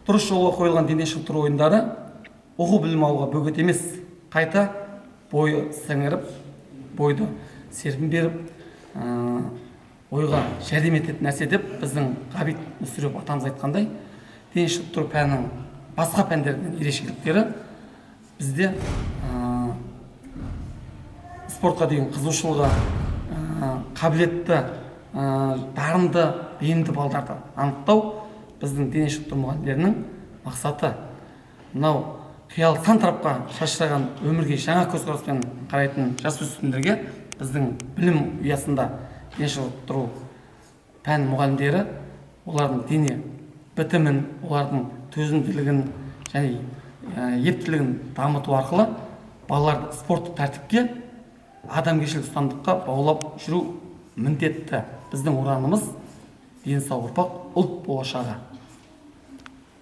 Дұрыс жолға қойылған дене шынықтыру ойындары оқу білім алуға бөгет емес, қайта бойы сіңіріп, бойды серпін беріп, ойға жәрдем ететін нәрсе деп біздің Ғабит Мүсірепов атамыз айтқандай, дене шынықтыру пәнінің басқа пәндерден ерекшеліктері бізде спортқа деген қызығушылығы, қабілетті, дарынды, бейімді балдарды анықтау. Біздің дене шынықтыру мұғалімдерінің мақсаты мынау қиял сан тарапқа шашыраған өмірге жаңа көзқараспен қарайтын жасөспірімдерге біздің білім ұясында дене шынықтыру пән мұғалімдері олардың дене бітімін, олардың төзімділігін және ептілігін дамыту арқылы балаларды спорттық тәртіпке, адамгершілік ұстамдыққа баулап жүру міндетті. Біздің ұранымыз: дені сау ұрпақ – ұлт болашағы.